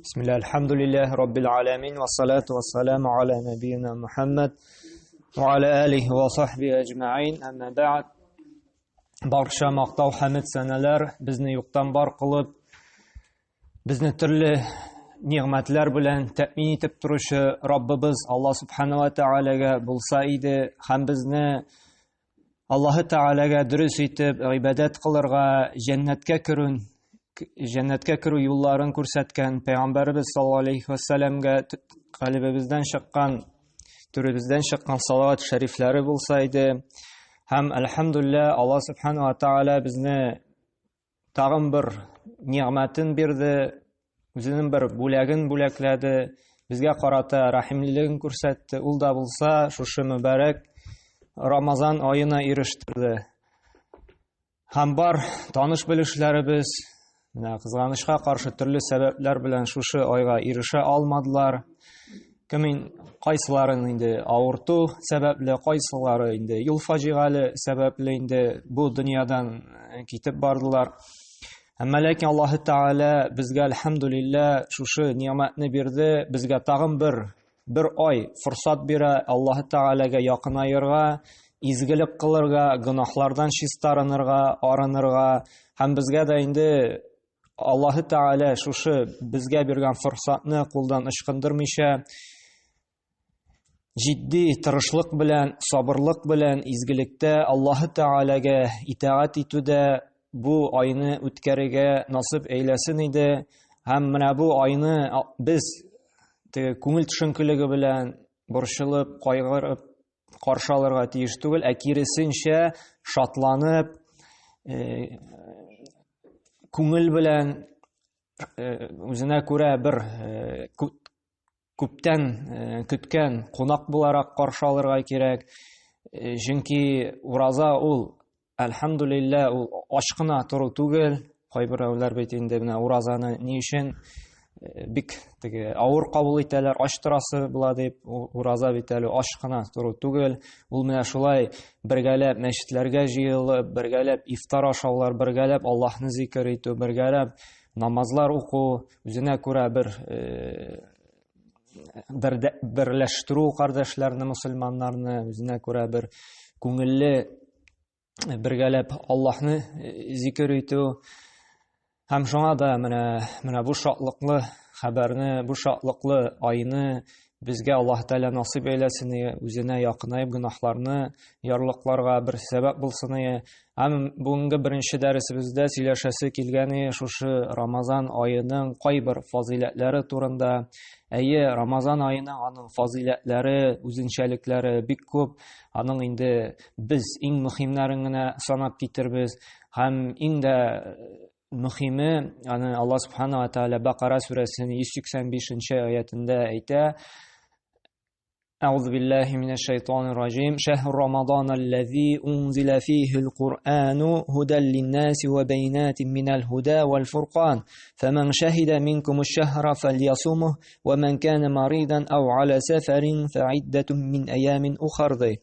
Бисмилла, альхамдулиллаһи раббил аламин, вассалату вассаламу аля набийна Мухаммад ва аля алихи ва сахбихи әҗмәгыйн. Әмма бәгъд. Барча мактау хәмд сәнәләр безне юктан бар кылып, безне төрле нигъмәтләр белән тәэмин итеп торучы Раббыбыз Аллаһ субхана ва тәгаләгә булса иде һәм безне Аллаһы Тәгаләгә дөрес итеп гыйбадәт кылырга, җәннәткә керү, җәннәткә керү юлларын күрсәткән Пәйгамбәребез саллаллаһу алейхи ва сәлләмгә калебебездән чыккан, түребездән чыккан салават шәрифләре булса иде. Һәм әлхәмдүлилләһ, Аллаһ субхана ва тәгалә безне тагын бер нигъмәтен бирде, үзенең бер бүләген бүләкләде, безгә карата рәхимлелеген күрсәтте. Ул да булса шушы мөбарәк Рамазан аена ирештерде. Һәм бар таныш белешләребез менә кызганычка каршы төрле сәбәпләр белән шушы айга ирешә алмадылар. Кем кайсыларын инде авырту сәбәпле, кайсылары инде юл фаҗигале сәбәпле инде бу дөньядан э, китеп бардылар. Әмма ләкин Аллаһы Тәгалә безгә әлхәмдүлиллә шушы ни'мәтне бирде, безгә тагын бер бер ай форсат бирә Аллаһы Тәгаләгә якынаерга, изгелек кылырга, гөнаһлардан чистарынырга, арынырга һәм безгә дә инде Аллаһы Тәгалә шушы безгә биргән форсатны кулдан ычкындырмыйча, җитди тырышлык белән, сабырлык белән изгелектә Аллаһы Тәгаләгә итагать итүдә бу айны үткәрергә насыйп әйләсен иде. Һәм менә бу айны без теге күңел төшенкелеге белән борчылып, кайгырып каршы алырга тиеш түгел, ә киресенчә шатланып, э, күңел белән э, үзенә күрә бер э, күптән көткән кунак буларак каршы алырга кирәк. Чөнки ураза ул Әлхәмдүлилләһ, ул ач кына тору түгел. Кайберәүләр бит инде менә уразаны ни өчен э, бик теге авыр кабул итәләр, ач торасы була дип, ураза бит әле ач кына тору түгел. Ул менә шулай бергәләп мәчетләргә җыелып, бергәләп ифтар ашаулар, бергәләп Аллаһны зикер итү, бергәләп намазлар уку, үзенә күрә бер э, бер берләштерү кардәшләрне, мусульманнарны, үзенә күрә бер күңелле бергәләп Аллаһны э, зикер итү. Һәм шуңа да менә менә бу шатлыклы хәбәрне, бу шатлыклы айны безгә Аллаһ Тәгалә насыйп әйләсен, үзенә якынаеп гөнаһларны ярлыкларга бер сәбәп булсын. Һәм бүгенге беренче дәресебездә сөйләшәсе килгәне шушы Рамазан аеның кайбер фазыйләтләре турында. Әйе, Рамазан аеның аның фазыйләтләре, үзенчәлекләре бик күп. Аның инде без иң мөһимнәрен генә санап китербез. Һәм иң дә мөһиме, аны Аллаһ Субхану ва Тааля Бакара сүрәсенең 185 аятендә әйтә. أعوذ بالله من الشيطان الرجيم شهر رمضان الذي أنزل فيه القرآن هدى للناس وبينات من الهدى والفرقان فمن شهد منكم الشهر فليصمه ومن كان مريضا أو على سفر فعدة من أيام أخر ди.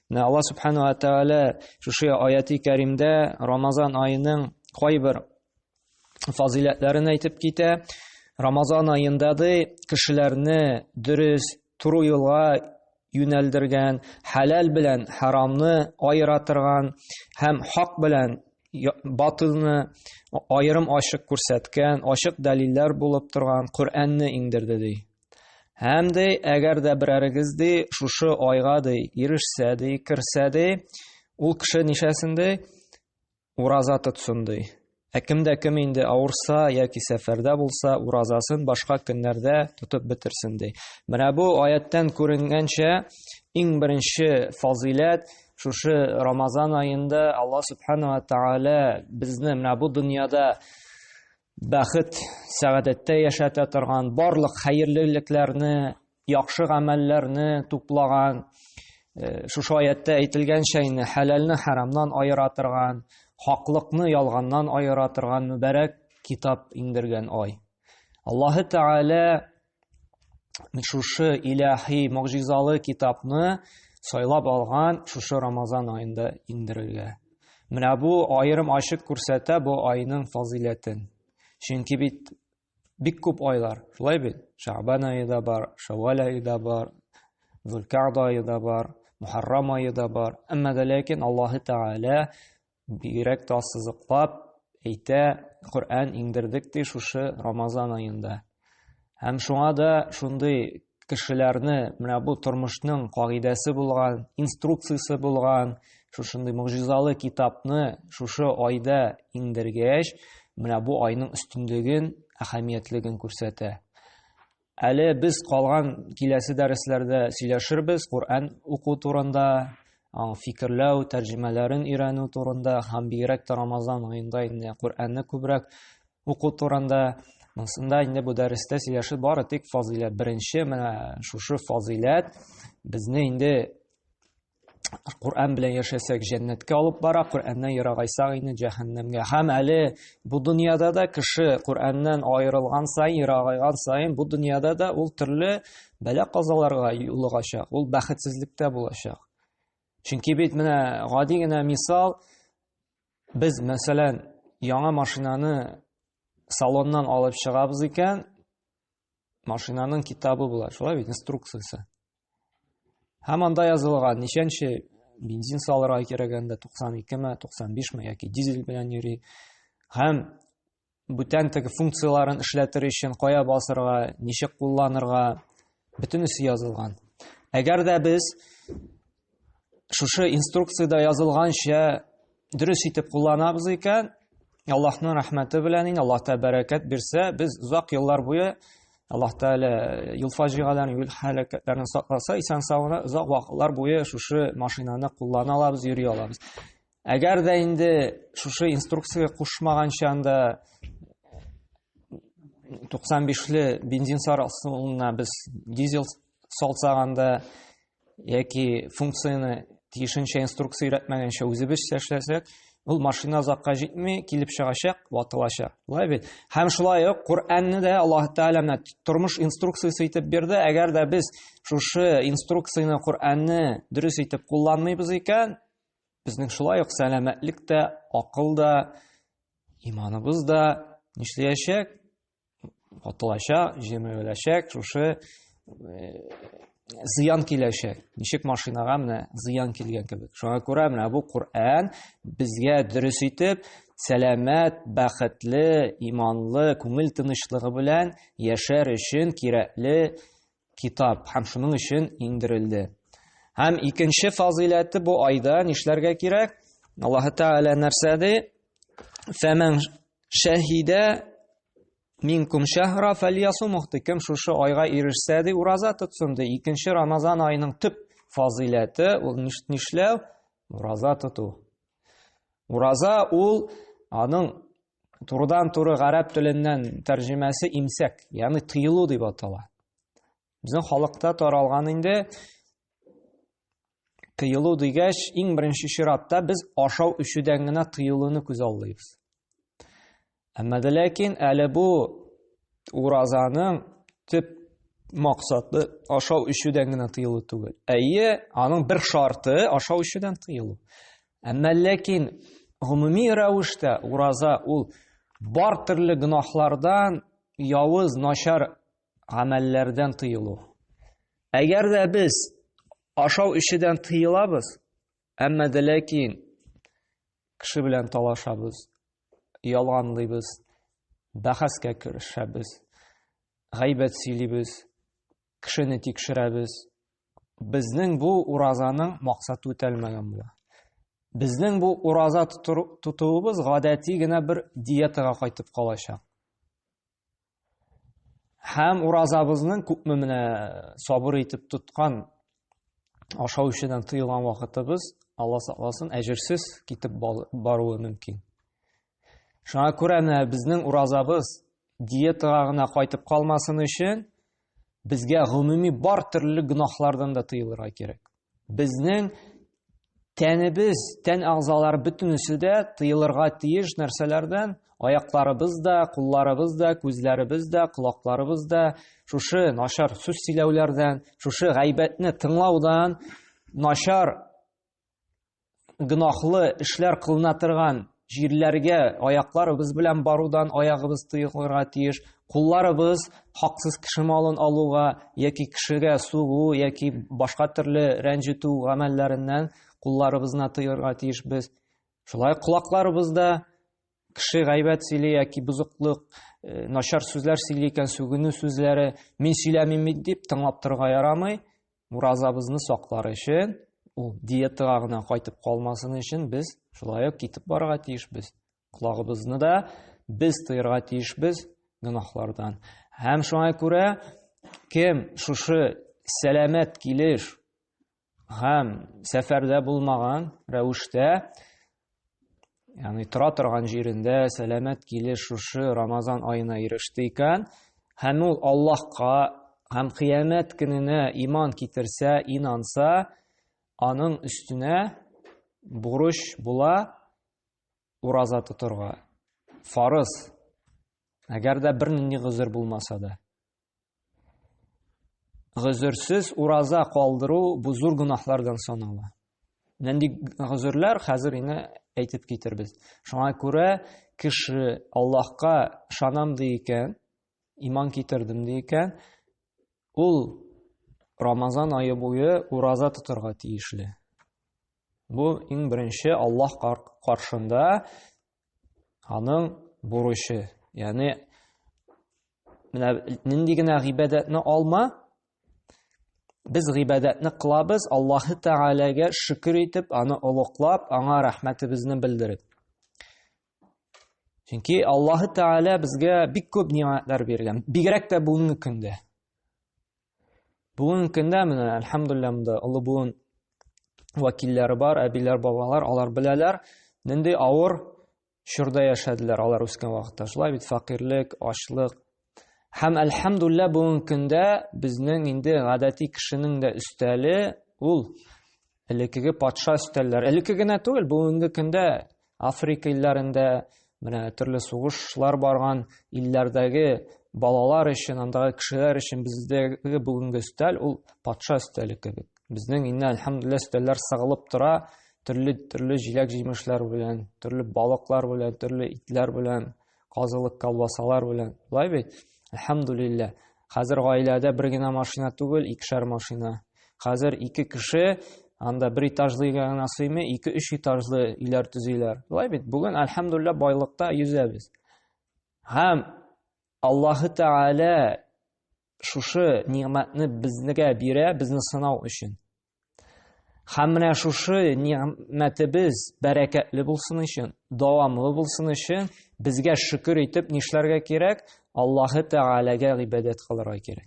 Менә Алла Субхану ва Тааля шушы аяти кәримдә Рамазан аеның кайбер фазыйләтләрен әйтеп китә. Рамазан аенда ди кешеләрне дөрес туры юлга юнәлдергән, хәләл белән харамны аера торган һәм хак белән батылны аерым ачык күрсәткән, ачык дәлилләр булып торган Коръәнне иңдерде ди. Һәм ди, әгәр дә берәрегез ди, шушы айга ди, ирешсә ди, керсә ди, ул кеше нишәсен ди? Ураза тотсын ди. Ә кем дә кем инде авырса яки сәфәрдә булса, уразасын башка көннәрдә тотып бетерсен ди. Менә бу аяттән күренгәнчә, иң беренче фазыйләт шушы Рамазан аенда Аллаһ субхана ва тааля безне менә бу дөньяда бәхет, сәгадәттә яшәтә торган барлык хәерлелекләрне, яхшы гамәлләрне туплаган, э, шушы аятта әйтелгәнчә инде хәләлне харамнан аера торган, хаклыкны ялганнан аера торган мөбарәк китап иңдергән ай. Аллаһы Тәгалә шушы илаһи могҗизалы китапны сайлап алган шушы Рамазан аенда иңдерергә. Менә бу аерым ачык күрсәтә бу айның фазыйләтен. Чөнки бит Бик күп айлар, шулай бит? Шәгъбан ае да бар, Шәввәл ае да бар, Зулкаъда ае да бар, Мухаррам ае да бар. Әмма дә ләкин Аллаһы Тәгалә бигрәк тә ассызыклап әйтә, Коръән иңдердек ди шушы Рамазан аенда. Һәм шуңа да шундый кешеләрне менә бу тормышның кагыйдәсе булган, инструкциясе булган, шушындый могҗизалы китапны шушы айда иңдергәч, менә бу айның өстенлеген, әһәмиятлеген күрсәтә. Әле без калган киләсе дәресләрдә сөйләшербез Коръән уку турында, фикерләү, тәрҗемәләрен өйрәнү турында һәм бигрәк тә Рамазан аенда инде Коръәнне күбрәк уку турында. Монсында инде бу дәрестә сөйләшеп бары тик фазыйләт. Беренче менә шушы фазыйләт безне инде Коръән белән яшәсәк җәннәткә алып бара, Коръәннән ерагайсак инде җәһәннәмгә. Һәм әле бу дөньяда да кеше Коръәннән аерылган саен, ерагайган саен бу дөньяда да ул төрле бәла-казаларга юлыгачак, ул бәхетсезлектә булачак. Чөнки бит менә гади генә мисал, без мәсәлән, яңа машинаны салоннан алып чыгабыз икән, машинаның китабы була, шулай бит, инструкциясе. Һәм анда язылган, ничәнче бензин салырга кирәк анда, 92 ме, 95 ме яки дизель белән йөри. Һәм бүтән теге функцияләрен эшләтер өчен кая басырга, ничек кулланырга, бөтенесе язылган. Әгәр дә без шушы инструкциядә язылганча дөрес итеп кулланабыз икән, Аллаһның рәхмәте белән инде Аллаһ Тәгалә бәрәкәт бирсә, без озак еллар буе Аллаһ Тәгалә юл фаҗигаләрен, юл һәлакәтләрен сакласа, исән сау гына озак вакытлар буе шушы машинаны куллана алабыз, йөри алабыз. Әгәр дә инде шушы инструкциягә кушмаганча анда 95-ле бензин сарасына без дизель салсак анда яки функцияне тиешенчә инструкция өйрәтмәгәнчә үзебезчә эшләсәк, ул машина озакка җитми, килеп чыгачак, ватылачак. Шулай бит? Һәм шулай ук Коръәнне дә Аллаһ Тәгалә менә тормыш инструкциясе итеп бирде. Әгәр дә без шушы инструкцияне, Коръәнне дөрес итеп кулланмыйбыз икән, безнең шулай ук сәламәтлек тә, акыл да, иманыбыз да нишләячәк? Ватылачак, җимереләчәк, шушы э, зыян киләчәк. Ничек машинага менә зыян килгән кебек. Шуңа күрә менә бу Коръән безгә дөрес итеп, сәламәт, бәхетле, иманлы, күңел тынычлыгы белән яшәр өчен кирәкле китап һәм шуның өчен иңдерелде. Һәм икенче фазыйләте бу айда нишләргә кирәк? Аллаһ Тәгалә нәрсә ди? Фәмән шәһидә минкум шәһра фәльясумух ди. Кем шушы айга ирешсә ди, ураза тотсын ди. Икенче Рамазан аеның төп фазыйләте ул нишләү? Ураза тоту. Ураза ул аның турыдан-туры гарәп теленнән тәрҗемәсе имсәк, ягъни тыелу дип атала. Безнең халыкта таралган инде тыелу дигәч, иң беренче чиратта без ашау эчүдән генә тыелуны күз аллыйбыз. Әмма дә ләкин әле бу уразаның төп максаты ашау эчүдән генә тыелу түгел. Әйе, аның бер шарты ашау эчүдән тыелу. Әмма ләкин гомуми рәвештә ураза ул бар төрле гөнаһлардан, явыз, начар гамәлләрдән тыелу. Әгәр дә без ашау эчүдән тыелабыз, әмма дә ләкин кеше белән талашабыз, ялганлыйбыз, бәхәскә керешәбез, гайбәт сөйлибез, кешене тикшерәбез. Безнең бу уразаның максаты үтәлмәгән була. Безнең бу ураза тотуыбыз гадәти генә бер диетага кайтып калачак. Һәм уразабызның күпме менә сабыр итеп тоткан ашау эчүдән тыелган вакытыбыз, Алла сакласын, әҗерсез китеп баруы мөмкин. Шуңа күрә менә безнең уразабыз диетага гына кайтып калмасын өчен безгә гомуми бар төрле гөнаһлардан да тыелырга кирәк. Безнең тәнебез, тән әгъзалары бөтенесе дә тыелырга тиеш нәрсәләрдән, аякларыбыз да, кулларыбыз да, күзләребез дә, колакларыбыз да шушы начар сүз сөйләүләрдән, шушы гайбәтне тыңлаудан, начар гөнаһлы эшләр кылына торган җирләргә аякларыбыз белән барудан аягыбыз тыелырга тиеш, Кулларыбыз хаксыз кеше малын алуга яки кешегә сугу яки башка төрле рәнҗетү гамәлләреннән кулларыбызны тыярга тиешбез. Шулай колакларыбыз да кеше гайбәт сөйли яки бозыклык, начар сүзләр сөйли икән, сүгенү сүзләре, мин сөйләмим бит дип тыңлап торырга ярамый. Уразабызны саклар өчен, ул диетага гына кайтып калмасын өчен без шулай ук китеп барырга тиешбез. Колагыбызны да без тыярга тиешбез гөнаһлардан. Һәм шуңа күрә кем шушы сәламәт килеш һәм сәфәрдә булмаган рәвештә, ягъни тора торган җирендә сәламәт килеш шушы Рамазан аена иреште икән, һәм ул Аллаһка һәм кыямәт көненә иман китерсә, инанса, аның өстенә бурыч була ураза тотырга. Фарыз. Әгәр дә бернинди гозер булмаса да. Гозерсез ураза калдыру бу зур гөнаһлардан санала. Нинди гозерләр хәзер инде әйтеп китербез. Шуңа күрә кеше Аллаһка ышанам ди икән, иман китердем ди икән, ул Рамазан ае буе ураза тотарга тиешле. Бу иң беренче Аллаһ каршында аның бурычы. Ягъни менә нинди генә гыйбадәтне алма, без гыйбадәтне кылабыз Аллаһы Тәгаләгә шөкер итеп, аны олуглап, аңа рәхмәтебезне белдереп. Чөнки Аллаһы Тәгалә безгә бик күп ни'мәтләр биргән, бигрәк тә бүгенге көндә. Бүгенге көндә менә әлхәмдулилла монда олы буын вәкилләре бар, әбиләр, бабалар, алар беләләр, нинди авыр чорда яшәделәр алар үскән вакытта. Шулай бит фәкыйрьлек, ачлык. Һәм әлхәмдулилла бүгенге көндә безнең инде гадәти кешенең дә өстәле ул элеккеге патша өстәлләр. Элекке генә түгел, бүгенге көндә Африка илләрендә менә төрле сугышлар барган илләрдәге балалар өчен, андагы кешеләр өчен бездәге бүгенге өстәл ул патша өстәле кебек. Безнең инде әлхәмдулилла өстәлләр сыгылып тора, төрле-төрле җиләк-җимешләр белән, төрле балыклар белән, төрле итләр белән, казылык колбасалар белән. Шулай бит? Әлхәмдулилла. Хәзер гаиләдә бер генә машина түгел, икешәр машина. Хәзер ике кеше анда бер этажлы өйгә генә сыймый, ике, өч этажлы өйләр төзиләр. Шулай бит? Бүген әлхәмдулилла байлыкта йөзәбез. Һәм Аллаһы Тәгалә шушы нигъмәтне безгә бирә, безне сынау өчен. Һәм менә шушы нигъмәтебез бәрәкәтле булсын өчен, дәвамлы булсын өчен безгә шөкер итеп нишләргә кирәк? Аллаһы Тәгаләгә гыйбадәт кылырга кирәк.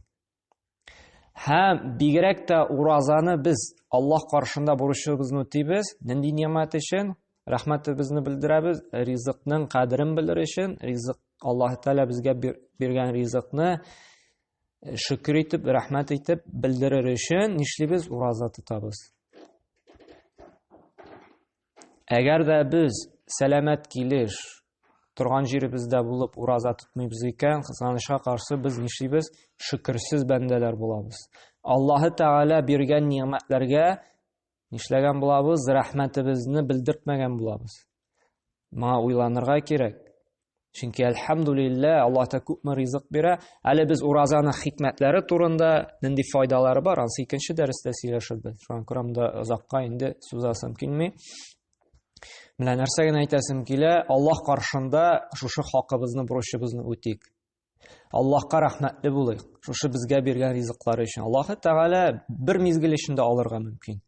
Һәм бигрәк тә уразаны без Аллаһ каршында бурычыбызны үтибез. Нинди нигъмәт өчен? Рәхмәтебезне белдерәбез, ризыкның кадерен белер өчен, ризык Аллаһ Тәгалә безгә биргән ризыкны шөкер итеп, рәхмәт итеп белдерер өчен нишлибез? Ураза тотабыз. Әгәр дә без сәламәт килеш торган җиребездә булып ураза тотмыйбыз икән, кызганычка каршы без нишлибез? Шөкерсез бәндәләр булабыз. Аллаһы Тәгалә биргән нигъмәтләргә нишләгән булабыз? Рәхмәтебезне белдертмәгән булабыз. Моңа уйланырга кирәк. Чөнки әлхәмдулиллә Аллаһ та күпме ризык бирә. Әле без уразаның хикмәтләре турында нинди файдалары бар, ансы икенче дәрестә сөйләшербез. Шуңа күрә монда озакка инде сузасым килми. Менә нәрсә генә әйтәсем килә, Аллаһ каршында шушы хакыбызны, бурычыбызны үтик. Аллаһка рәхмәтле булыйк. Шушы безгә биргән ризыклары өчен. Аллаһ Тәгалә бер мизгел эчендә алырга мөмкин.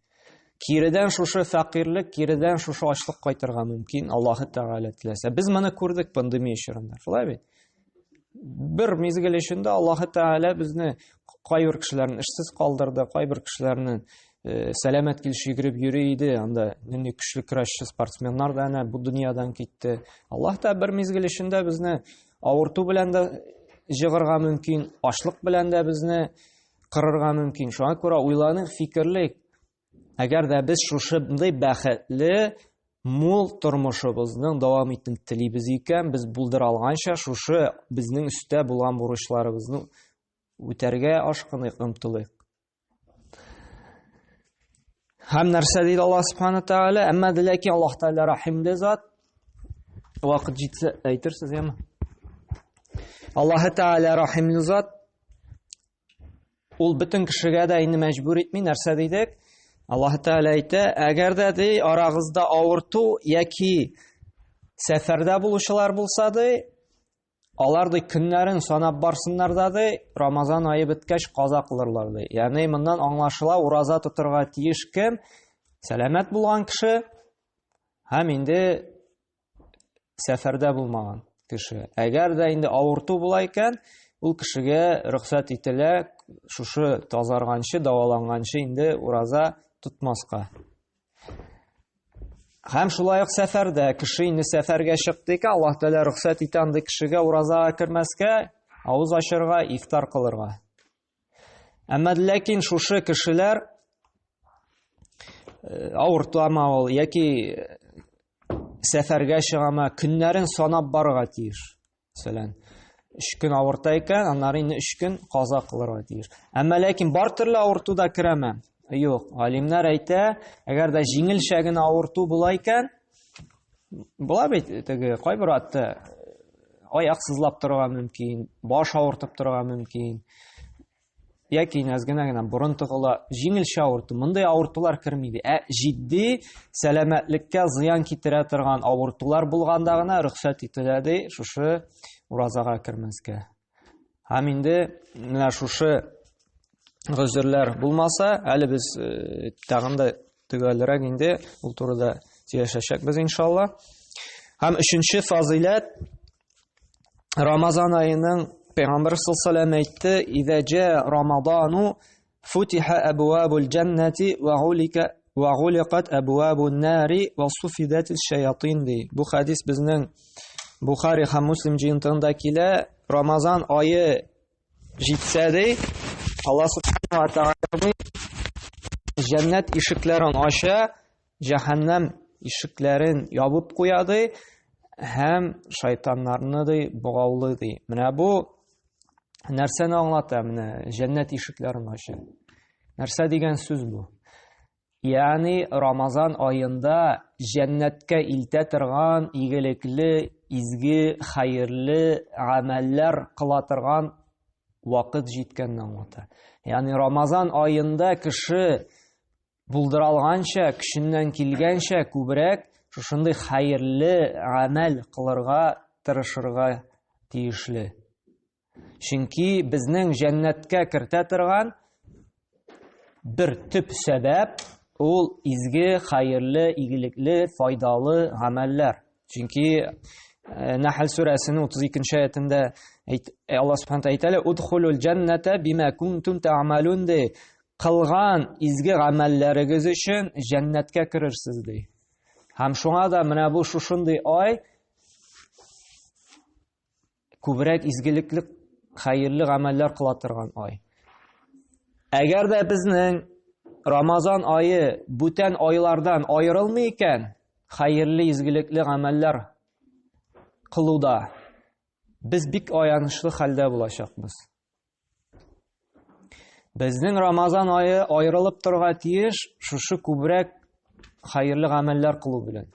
Киредән шушы фәкыйрьлек, киредән шушы ачлык кайтырга мөмкин, Аллаһ Тәгалә теләсә. Без моны күрдек пандемия чорында. Шулай бит? Бер мизгел эчендә Аллаһ Тәгалә безне кайбер кешеләрне эшсез калдырды, кайбер кешеләрне сәламәт килеш йөгереп йөри иде, анда нинди көчле көрәшче спортсменнар да әнә бу дөньядан китте. Аллаһ та бер мизгел эчендә безне авырту белән дә җыгырга мөмкин, ачлык белән дә безне кырырга мөмкин. Шуңа күрә уйланыйк, фикерлик. Әгәр дә без шушындый бәхетле, мул тормышыбызның дәвам итүен телибез икән, без булдыра алганча шушы безнең өстә булган бурычларыбызны үтәргә ашкыныйк, омтылыйк. Һәм нәрсә диде Аллаһ Субхану Тәгалә? Әмма дә ләкин Аллаһ Тәгалә рәхимле зат. Вакыт җитсә әйтерсез, яме. Аллаһы Тәгалә рәхимле зат. Ул бөтен кешегә дә инде мәҗбүр итми. Нәрсә дидек? Аллаһы Тәгалә әйтә, әгәр дә ди арагызда авырту яки сәфәрдә булучылар булса ди, алар ди көннәрен санап барсыннар да ди, Рамазан ае беткәч каза кылырлар ди. Ягъни моннан аңлашыла, ураза тотырга тиеш кем? Сәламәт булган кеше һәм инде сәфәрдә булмаган кеше. Әгәр дә инде авырту була икән, ул кешегә рөхсәт ителә шушы тазарганчы, дәваланганчы инде ураза тотмаска. Һәм шулай ук сәфәрдә кеше инде сәфәргә чыкты икән, Аллаһ Тәгалә рөхсәт итә андый кешегә уразага кермәскә, авыз ачырга, ифтар кылырга. Әмма ләкин шушы кешеләр э, авыртама ул яки э, сәфәргә чыгама, көннәрен санап барырга тиеш. Мәсәлән, өч көн авырта икән, аннары инде өч көн каза кылырга тиеш. Әмма ләкин бар төрле авырту да керәме? Юк, галимнәр әйтә, әгәр дә җиңелчә генә авырту була икән, була бит теге кайбер атта аяк сызлап торырга мөмкин, баш авыртып торырга мөмкин. Яки әз генә генә борын тыгыла, җиңелчә авырту. Мондый авыртулар керми ди. Ә җитди сәламәтлеккә зыян китерә торган авыртулар булганда гына рөхсәт ителә ди шушы уразага кермәскә. Һәм инде менә шушы гозерләр булмаса, әле без э, тагын да төгәлрәк инде ул турыда сөйләшәчәкбез иншалла. Һәм өченче фазыйләт Рамазан аеның Пәйгамбер саллаллаху әйтте, "Иза җа Рамадану футиха абвабул җаннати ва гулика ва гуликат абвабун нари ва суфидатил шаятин" ди. Бу хадис безнең Бухари һәм Муслим җыентыгында килә. Рамазан ае җитсә ди, Алла субхана ва тааля җәннәт ишекләрен ача, җәһәннәм ишекләрен ябып куя ди һәм шайтаннарны ди богаулый ди. Менә бу нәрсәне аңлата? Менә җәннәт ишекләрен ача. Нәрсә дигән сүз бу? Ягъни Рамазан аенда җәннәткә илтә торган игелекле, изге, хәерле гамәлләр кыла торган вакыт җиткәнне аңлата. Ягъни Рамазан аенда кеше булдыра алганча, көченнән килгәнчә күбрәк шушындый хәерле гамәл кылырга тырышырга тиешле. Чөнки безнең җәннәткә кертә торган бер төп сәбәп ул изге, хәерле, игелекле, файдалы гамәлләр. Чөнки э, Нәхл сүрәсенең 32 нче аятында э, Алла Субхану әйтә әле, "Удхулул җанната бима кунтум та'малун" ди. Кылган изге гамәлләрегез өчен җәннәткә керерсез ди. Һәм шуңа да менә бу шушындый ай күбрәк изгелекле, хәерле гамәлләр кыла торган ай. Әгәр дә безнең Рамазан ае бүтән айлардан аерылмый икән, хәерле изгелекле гамәлләр кылуда без бик аянычлы хәлдә булачакбыз. Безнең Рамазан ае аерылып торырга тиеш шушы күбрәк хәерле гамәлләр кылу белән.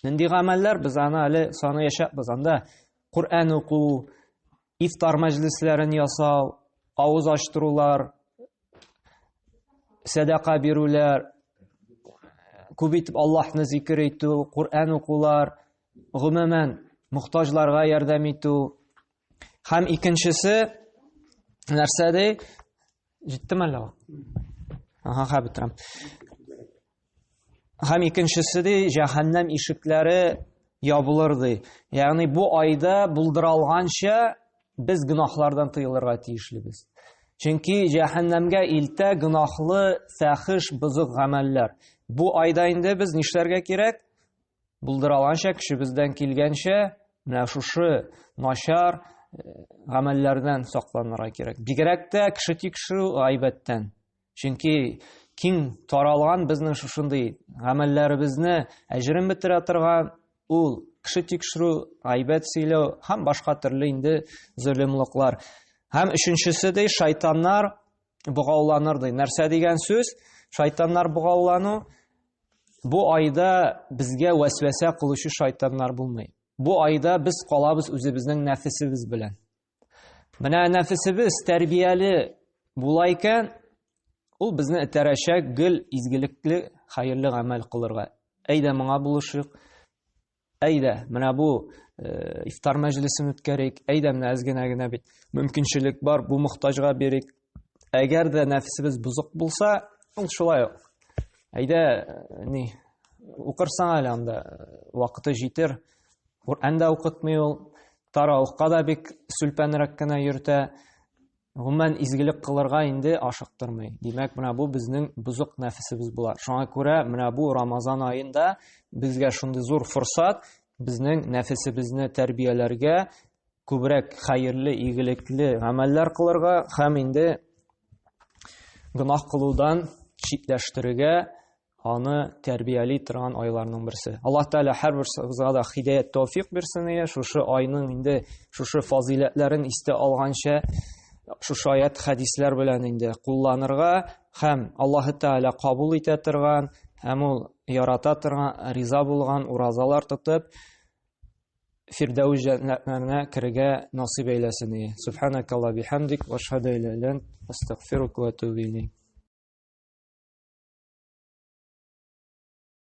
Нинди гамәлләр без аны әле санаячакбыз. Анда Коръән уку, ифтар мәҗлесләрен ясау, авыз ачтырулар, сәдака бирүләр, күп итеп Аллаһны зикер итү, Коръән укулар, гомумән мохтаҗларга ярдәм итү. Һәм икенчесе нәрсә ди? Җиттеме әллә? Ага, хәзер бетерәм. Һәм икенчесе ди, җәһәннәм ишекләре ябылыр ди. Ягъни бу айда булдыра алганча без гөнаһлардан тыелырга тиешлебез. Чөнки җәһәннәмгә илтә гөнаһлы, фәхиш, бозык гамәлләр. Бу айда инде без нишләргә кирәк? Булдыра алганча, көчебездән килгәнчә, менә шушы начар э, гамәлләрдән сакланырга кирәк. Бигрәк тә кеше тикшерү гайбәттән. Чөнки киң таралган безнең шушындый гамәлләребезне әҗерен бетерә торган ул кеше тикшерү, гайбәт сөйләү һәм башка төрле инде золымлыклар. Һәм өченчесе ди шайтаннар богауланыр ди. Нәрсә дигән сүз? Шайтаннар богаулану бу айда безгә вәсвәсә кылучы шайтаннар булмый. Бу айда без калабыз үзебезнең нәфесебез белән. Менә нәфесебез тәрбияле була икән, ул безне этәрәчәк гел изгелекле, хәерле гамәл кылырга. Әйдә моңа булышыйк. Әйдә, менә бу э, ифтар мәҗлесен үткәрик. Әйдә, менә әз генә генә бит мөмкинчелек бар, бу мохтаҗга бирик. Әгәр дә нәфесебез бозык булса, ул шулай ук. Әйдә, э, ни, укырсаң әле анда, э, вакыты җитер. Коръән дә укытмый ул, таравихка да бик сүлпәнрәк кенә йөртә. Гомумән, изгелек кылырга инде ашыктырмый. Димәк, менә бу безнең бозык нәфесебез була. Шуңа күрә менә бу Рамазан аенда безгә шундый зур форсат, безнең нәфесебезне тәрбияләргә, күбрәк хәерле, игелекле гамәлләр кылырга һәм инде гөнаһ кылудан читләштерергә аны тәрбияли торган айларның берсе. Аллаһ Тәгалә һәрберебезгә дә һидәят тәүфик бирсен ие, шушы айның инде шушы фазыйләтләрен истә алганча, шушы аят хәдисләр белән инде кулланырга һәм Аллаһ Тәгалә кабул итә торган һәм ул ярата торган, риза булган уразалар тотып, Фирдәүс җәннәтләренә керергә насыйп әйләсен. Субханакалла бихамдик, ва ашһаду илля астагфирука ва атубу илейк.